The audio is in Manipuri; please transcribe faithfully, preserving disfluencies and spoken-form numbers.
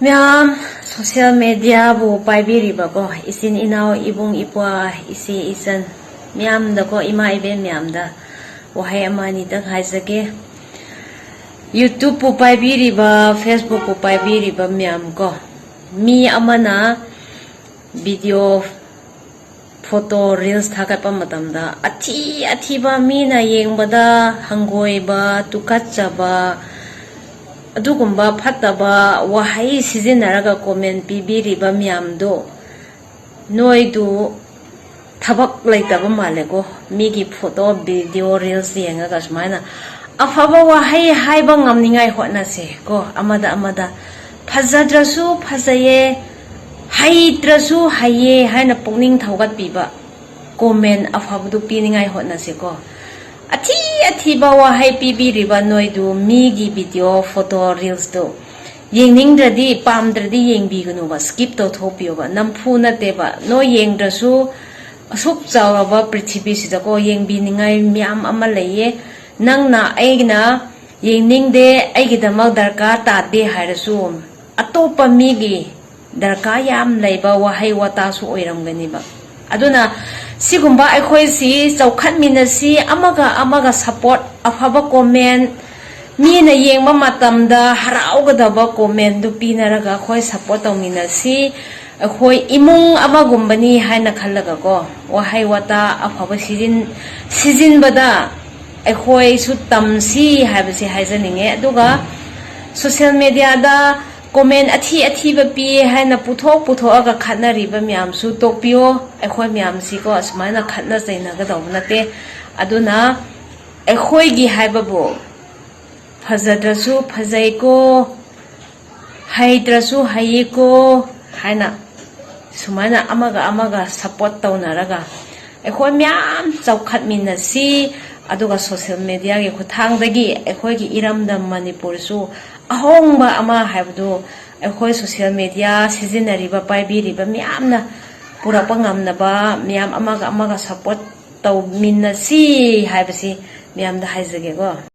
ꯃꯌꯥꯝ, social mediaꯕꯨ ꯄꯥꯏꯕꯤꯔꯤꯕꯀꯣ ꯏꯆꯤꯟ ꯏꯅꯥꯎ, ꯏꯕꯨꯡ ꯏꯄ꯭ꯋꯥ, ꯏꯆꯦ ꯏꯆꯟ ꯃꯌꯥꯝꯗꯀꯣ, ꯏꯃꯥ ꯏꯕꯦꯟ ꯃꯌꯥꯝꯗ ꯋꯥꯍꯩ ꯑꯃ ꯑꯅꯤꯇꯪ ꯍꯥꯏꯖꯒꯦ꯫ YouTubeꯄꯨ ꯄꯥꯏꯕꯤꯔꯤꯕ, Facebookꯄꯨ ꯄꯥꯏꯕꯤꯔꯤꯕ ꯃꯌꯥꯝ ꯀꯣ, ꯃꯤ ꯑꯃꯅ video, photo, reels ꯊꯥꯒꯠꯄ ꯃꯇꯝꯗ ꯑꯊꯤ ꯑꯊꯤꯕ, ꯃꯤꯅ ꯌꯦꯡꯕꯗ ꯍꯪꯒꯣꯏꯕ, ꯇꯨꯀꯠꯆꯕ, ꯑꯗꯨꯒꯨꯝꯕ ꯐꯠꯇꯕ ꯋꯥꯍꯩ ꯁꯤꯖꯤꯟꯅꯔꯒ comment ꯄꯤꯕꯤꯔꯤꯕ ꯃꯌꯥꯝꯗꯣ, ꯅꯣꯏꯗꯨ ꯊꯕꯛ ꯂꯩꯇꯕ ꯃꯥꯜꯂꯦꯀꯣ꯫ ꯃꯤꯒꯤ photo, video, reels ꯌꯦꯡꯉꯒ ꯁꯨꯃꯥꯏꯅ ꯑꯐꯕ ꯋꯥꯍꯩ ꯍꯥꯏꯕ ꯉꯝꯅꯤꯡꯉꯥꯏ ꯍꯣꯠꯅꯁꯦ ꯀꯣ꯫ ꯑꯃꯗ ꯑꯃꯗ ꯐꯖꯗ꯭ꯔꯁꯨ ꯐꯖꯩꯌꯦ, ꯍꯩꯇ꯭ꯔꯁꯨ ꯍꯩꯌꯦ ꯍꯥꯏꯅ ꯄꯨꯛꯅꯤꯡ ꯊꯧꯒꯠꯄꯤꯕ comment ꯑꯐꯕꯗꯨ ꯄꯤꯅꯤꯡꯉꯥꯏ ꯍꯣꯠꯅꯁꯦꯀꯣ꯫ ꯑꯊꯤ ꯑꯊꯤꯕ ꯋꯥꯍꯩ ꯄꯤꯕꯤꯔꯤꯕ ꯅꯣꯏꯗꯨ, ꯃꯤꯒꯤ video, photo, reelsꯇꯨ ꯌꯦꯡꯅꯤꯡꯗ꯭ꯔꯗꯤ, ꯄꯥꯝꯗ꯭ꯔꯗꯤ ꯌꯦꯡꯕꯤꯒꯅꯨꯕ, skip ꯇꯧꯊꯣꯛꯄꯤꯌꯣꯕ꯫ ꯅꯝꯐꯨ ꯅꯠꯇꯦꯕ, ꯅꯣꯏ ꯌꯦꯡꯗ꯭ꯔꯁꯨ ꯑꯁꯨꯛ ꯆꯥꯎꯔꯕ ꯄ꯭ꯔꯤꯊꯤꯕꯤꯁꯤꯗꯀꯣ ꯌꯦꯡꯕꯤꯅꯤꯡꯉꯥꯏ ꯃꯌꯥꯝ ꯑꯃ ꯂꯩꯌꯦ꯫ ꯅꯪꯅ, ꯑꯩꯅ ꯌꯦꯡꯅꯤꯡꯗꯦ, ꯑꯩꯒꯤꯗꯃꯛ ꯗꯔꯀꯥꯔ ꯇꯥꯗꯦ ꯍꯥꯏꯔꯁꯨ, ꯑꯇꯣꯞꯄ ꯃꯤꯒꯤ ꯗꯔꯀꯥꯔ ꯌꯥꯝ ꯂꯩꯕ ꯋꯥꯍꯩ ꯋꯥꯇꯥꯁꯨ ꯑꯣꯏꯔꯝꯒꯅꯤꯕ꯫ ꯑꯗꯨꯅ ꯁꯤꯒꯨꯝꯕ ꯑꯩꯈꯣꯏꯁꯤ ꯆꯥꯎꯈꯠꯃꯤꯟꯅꯁꯤ, ꯑꯃꯒ ꯑꯃꯒ support, ꯑꯐꯕ comment, ꯃꯤꯅ ꯌꯦꯡꯕ ꯃꯇꯝꯗ ꯍꯔꯥꯎꯒꯗꯕ commentꯗꯨ ꯄꯤꯅꯔꯒ ꯑꯩꯈꯣꯏ support ꯇꯧꯃꯤꯟꯅꯁꯤ꯫ ꯑꯩꯈꯣꯏ ꯏꯃꯨꯡ ꯑꯃꯒꯨꯝꯕꯅꯤ ꯍꯥꯏꯅ ꯈꯜꯂꯒꯀꯣ, ꯋꯥꯍꯩ ꯋꯥꯇꯥ ꯑꯐꯕ ꯁꯤꯖꯤꯟ-, ꯁꯤꯖꯤꯟꯕꯗ ꯑꯩꯈꯣꯏꯁꯨ ꯇꯝꯁꯤ ꯍꯥꯏꯕꯁꯤ ꯍꯥꯏꯖꯅꯤꯡꯉꯦ꯫ ꯑꯗꯨꯒ social mediaꯗ comment ꯑꯊꯤ ꯑꯊꯤꯕ ꯄꯤꯌꯦ ꯍꯥꯏꯅ ꯄꯨꯊꯣꯛ ꯄꯨꯊꯣꯛꯑꯒ ꯈꯠꯅꯔꯤꯕ ꯃꯌꯥꯝꯁꯨ ꯇꯣꯛꯄꯤꯌꯣ꯫ ꯑꯩꯈꯣꯏ ꯃꯌꯥꯝꯁꯤꯀꯣ ꯑꯁꯨꯃꯥꯏꯅ ꯈꯠꯅ ꯆꯩꯅꯒꯗꯧꯕ ꯅꯠꯇꯦ꯫ ꯑꯗꯨꯅ ꯑꯩꯈꯣꯏꯒꯤ ꯍꯥꯏꯕꯕꯨ ꯐꯖꯗ꯭ꯔꯁꯨ ꯐꯖꯩꯀꯣ, ꯍꯩꯇ꯭ꯔꯁꯨ ꯍꯩꯌꯦꯀꯣ ꯍꯥꯏꯅ ꯁꯨꯃꯥꯏꯅ ꯑꯃꯒ ꯑꯃꯒ support ꯇꯧꯅꯔꯒ ꯑꯩꯈꯣꯏ ꯃꯌꯥꯝ ꯆꯥꯎꯈꯠꯃꯤꯟꯅꯁꯤ꯫ ꯑꯗꯨꯒ social mediaꯒꯤ ꯈꯨꯠꯊꯥꯡꯗꯒꯤ ꯑꯩꯈꯣꯏꯒꯤ ꯏꯔꯝꯗꯝ ꯃꯅꯤꯄꯨꯔꯁꯨ ꯑꯍꯣꯡꯕ ꯑꯃ ꯍꯥꯏꯕꯗꯨ ꯑꯩꯈꯣꯏ social media ꯁꯤꯖꯤꯟꯅꯔꯤꯕ, ꯄꯥꯏꯕꯤꯔꯤꯕ ꯃꯌꯥꯝꯅ ꯄꯨꯔꯛꯄ ꯉꯝꯅꯕ, ꯃꯌꯥꯝ ꯑꯃꯒ ꯑꯃꯒ support ꯇꯧꯃꯤꯟꯅꯁꯤ ꯍꯥꯏꯕꯁꯤ ꯃꯌꯥꯝꯗ ꯍꯥꯏꯖꯒꯦꯀꯣ꯫